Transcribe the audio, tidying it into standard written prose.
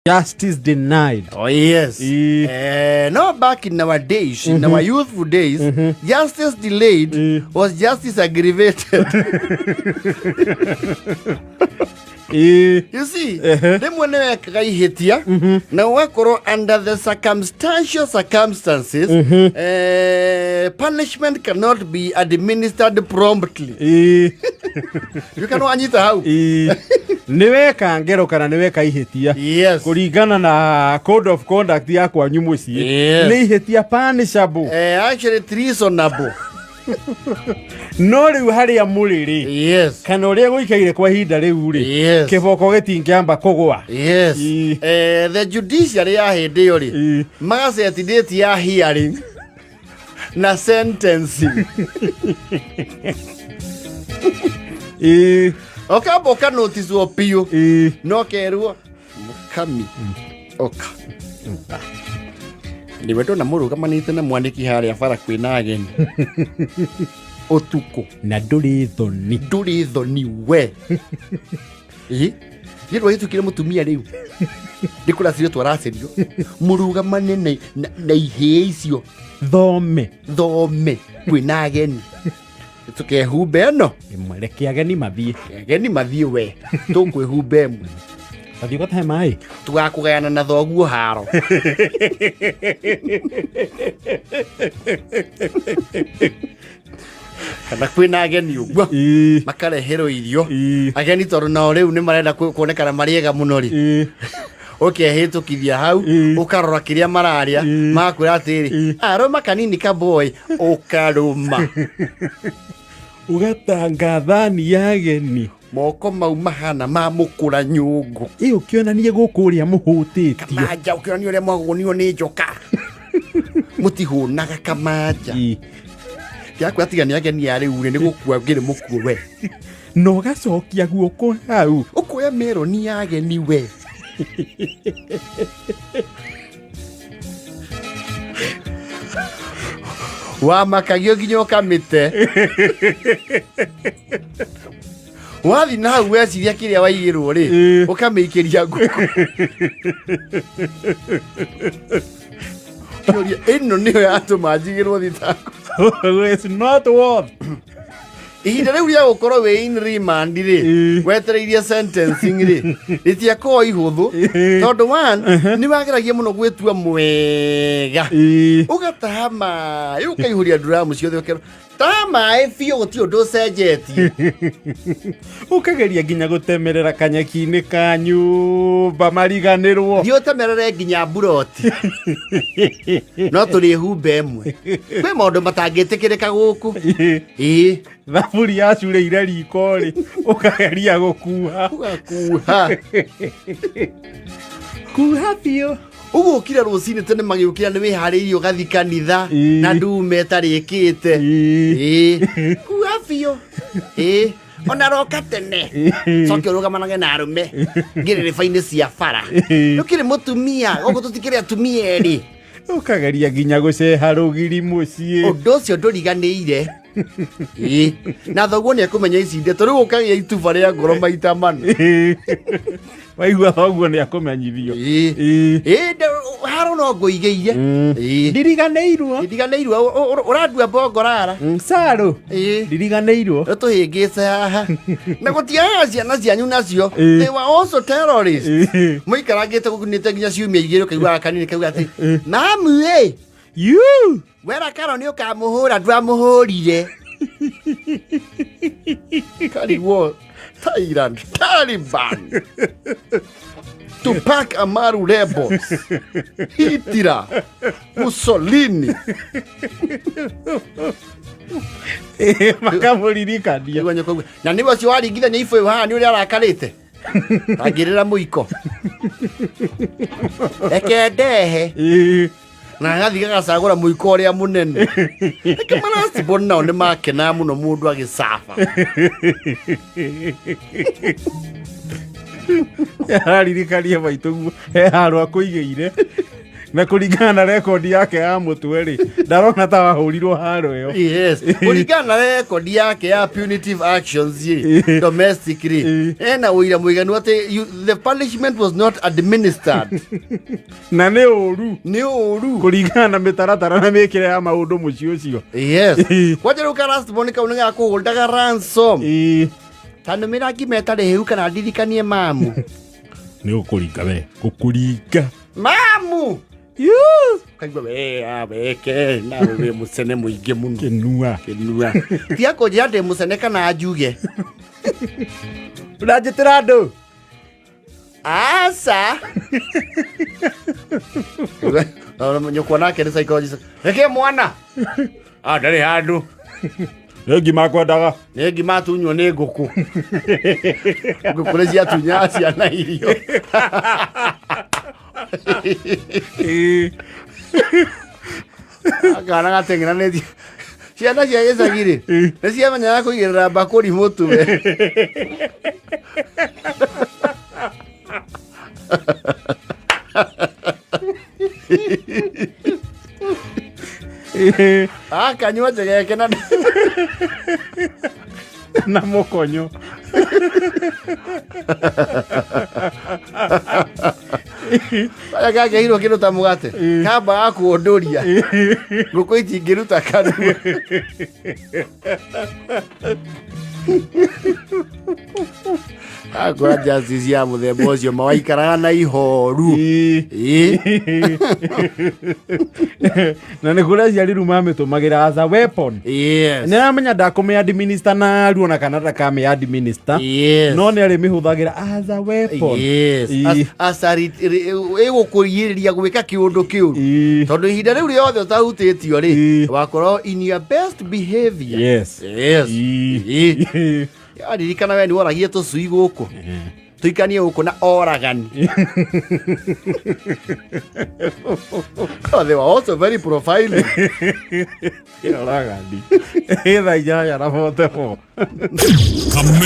Justice denied. Oh yes. Ii. No, back in our days, in our youthful days, justice delayed was justice aggravated. You see, rĩmwe nĩ wekaga ihĩtia na ũgakorwo under the circumstantial circumstances, punishment cannot be administered promptly. You cannot anyita hau. Ĩĩ. Nĩ weka ngero kana nĩ weka ihĩtia, kũringana na code of conduct ya kwanyu mũciĩ, nĩ ihĩtia punishable. Actually treasonable. No rĩu harĩa mũrĩ rĩ, kana ũrĩa gũikaire kwa ihinda rĩu rĩ, kĩboko gĩtingĩamba kũgwa. The judiciary ya hĩndĩ ĩyo rĩ, magaceti date ya hearing na sentencing. Ũkamba ũkanoticwo biũ, no kerwo mũkami oka nĩwe ndona mũrũgamanĩte na mwandĩki harĩa bara kwĩna ageni ũtukũ. Na ndũrĩ thoni. Ndũrĩ thoni we. Ĩ nĩ ndwahĩtũkire mũtumia rĩu nĩ kũracirio twaracirio mũrũgamane na ihĩĩ icio. Thome. Thome kwĩna ageni tũkehumba ĩno. Ĩmwe, reke ageni mathiĩ. Ageni mathiĩ, we tũkwĩhumba ĩmwe. Tathiĩ ũgatahe maĩ. Tũgakũgayana na thoguo haro. Kana kwĩna ageni ũguo, makareherwo irio ageni, tondũ nao rĩu nĩ marenda kuonekana marĩ ega mũno rĩ, ũkehĩtũkithia hau, ũkarora kĩrĩa mararĩa, magakwĩra atĩrĩ, arũma kanini kaboy, ũkarũma. Ũgatanga thani ya ageni. Moko mau mahana ma mũkũra nyũngũ. Ĩ ũkĩonanie gũkũ ũrĩa mũhũtĩtio. Kamanja, ũkĩonania ũrĩa mwagũnio nĩ njoka, mũtihũnaga kamanja. Ndiakwĩra tiga nĩ ageni a rĩu rĩ, nĩ gũkua ngĩrĩ mũkuo we. Na ũgacokia guoko hau. Ũkuoya meroni ya ageni we. Wamakagio nginya ũkamĩte wathi na hau weciria kĩrĩa waigĩrwo rĩ, ũkamĩikĩria ngũkũ. Kĩũria, ĩno nĩyo yatũma njigĩrwo thitango? It's not worth. Ihinda rĩu rĩa gũkorwo wĩ in remand rĩ, wetereirie sentencing rĩ, rĩtiakorwo ihũthũ, tondũ one nĩ wageragia mũno gwĩtua mwega, ũgataha maĩ ũkaihũria nduramu ciothe, ũkerwo taha maĩ biũ, gũtirĩ ũndũ ũcenjetie. Ũkageria nginya gũtemerera kanyeki-inĩ ka nyũmba mariganĩrwo. Thiĩ ũtemerere nginya mburoti, no tũrĩhumba ĩmwe, kwĩ maũndũ matangĩtĩkĩrĩka gũkũ. Ĩĩ. Thaburia yacurĩire riko rĩ, ũkageria gũkuha. Ũgakuha. Kuha biũ. Ũguo ũkire rũcinĩ tene, magĩũkĩra nĩ wĩharĩirie ũgathi kanitha, na ndume ĩtarĩkĩte. Ĩĩ, kuha biũ. Ĩĩ, ona roka tene, coke ũrũgamanage na arũme ngĩrĩrĩba-inĩ cia bara. Ndũkĩrĩ mũtumia gũkũ, tũtikĩrĩ atumia erĩ. Ũkageria nginya gũceha rũgiri mũciĩ. Ũndũ ũcio ndũriganĩire. Ĩĩ, na thoguo nĩ ekũmenya ici ndeto, rĩu ũkagĩa ituba rĩa ngoro maita mana. Waigua thoguo nĩ akũmenyithio. Ĩĩ. Ĩĩ, haro no ngũigĩire. Ĩĩ. Ndiriganĩirwo. Ndiriganĩirwo, ũrandua mbongorara. Sarũ. Ĩĩ. Ndiriganĩirwo. Tũhĩngĩce haha na gũtiagaga ciana cianyu nacio. They were also terrorists. Mũikarangĩte gũkunĩte nginya ciumia 2, ũkaiguaga kanini kauga atĩ mamu ĩ, You. Wera karo nĩ ũkamũhũra, ndwamũhũrire, karigwo Thailand, Taliban, Tupac Amaru, rebels, Hitler, Mussolini. Makamũririkania. Nĩguo nyũkwa. Na nĩwe ũcio waringithania ibũyũ haha nĩ ũrĩa arakarĩte angĩrĩra mũiko reke ndehe, na agathiĩ gagacagũra mũiko ũrĩa mũnene. Reke maracibon nao nĩ makenaga mũno mũndũ agĩcaba. Araririkania maitũguo he handũ akũigĩire. Na kũringana na rekondi yake ya mũtwe rĩ, ndarona ta wahũrirwo haro ĩyo. Yes, kũringana na rekondi yake ya punitive actions rĩ, domestic rĩ, ena ũira mũiganu atĩ the punishment was not administered. Na nĩ ũru. Nĩ ũru. Kũringana na mĩtaratara na mĩkĩre ya maũndũ mũciĩ ũcio. Yes, kwanja rĩu ka last born kau nĩ gakũhũldaga ransom. Ta nũmĩra ngima ĩtarĩ hĩu kana ndirikanie mamu. Nĩ gũkũringa we, gũkũringa. Mamu. Yuu! Kaigua we weke nawe wĩ mũcene mũingĩ mũno. Kĩnua. Kĩnua. Tiga kũnjĩra ndĩ mũcene kana njuge. Ũranjĩtĩra andũ. Aca. Nyũkwa nake nĩ psychologist. Reke mwana. Ah, ndarĩ handũ. Nĩ ngima kwendaga. Nĩ ngima atunywo nĩ ngũkũ. Ngũkũ nĩ ciatunyaga ciana irio. Kana gateng'eranĩtie. Ciana cia gĩcagi rĩ, nĩ ciamenyaga kũigĩrĩra mbakũri mũtwe. Akanyua njegeke na Na mũkonyo. Kaya gakeirwo kĩndũ ta mũgate kamba gakuondoria ngũkũ itingĩruta kanua. Akora justice ya mũthemba ũcio mawaikaraga na ihoru. Na nĩ kũrĩ aciari rĩu mamĩtũmagĩra as a weapon. Nĩ aramenya ndakũmĩ administer na aruo na kana ndakamĩ administer. No nĩ arĩmĩhũthagĩra as a weapon. As a ĩgũkũgirĩrĩria gwĩka kĩũndũ kĩũru. Tondũ ihinda rĩu rĩothe ũtahutĩtio rĩ, wakorwo in your best behavior. Yes. Aririkana we nĩ woragie tũcui gũkũ tũikanie gũkũ na oragani. Oh, they were also very profiling. Oragani. Thaa 8:44. Kame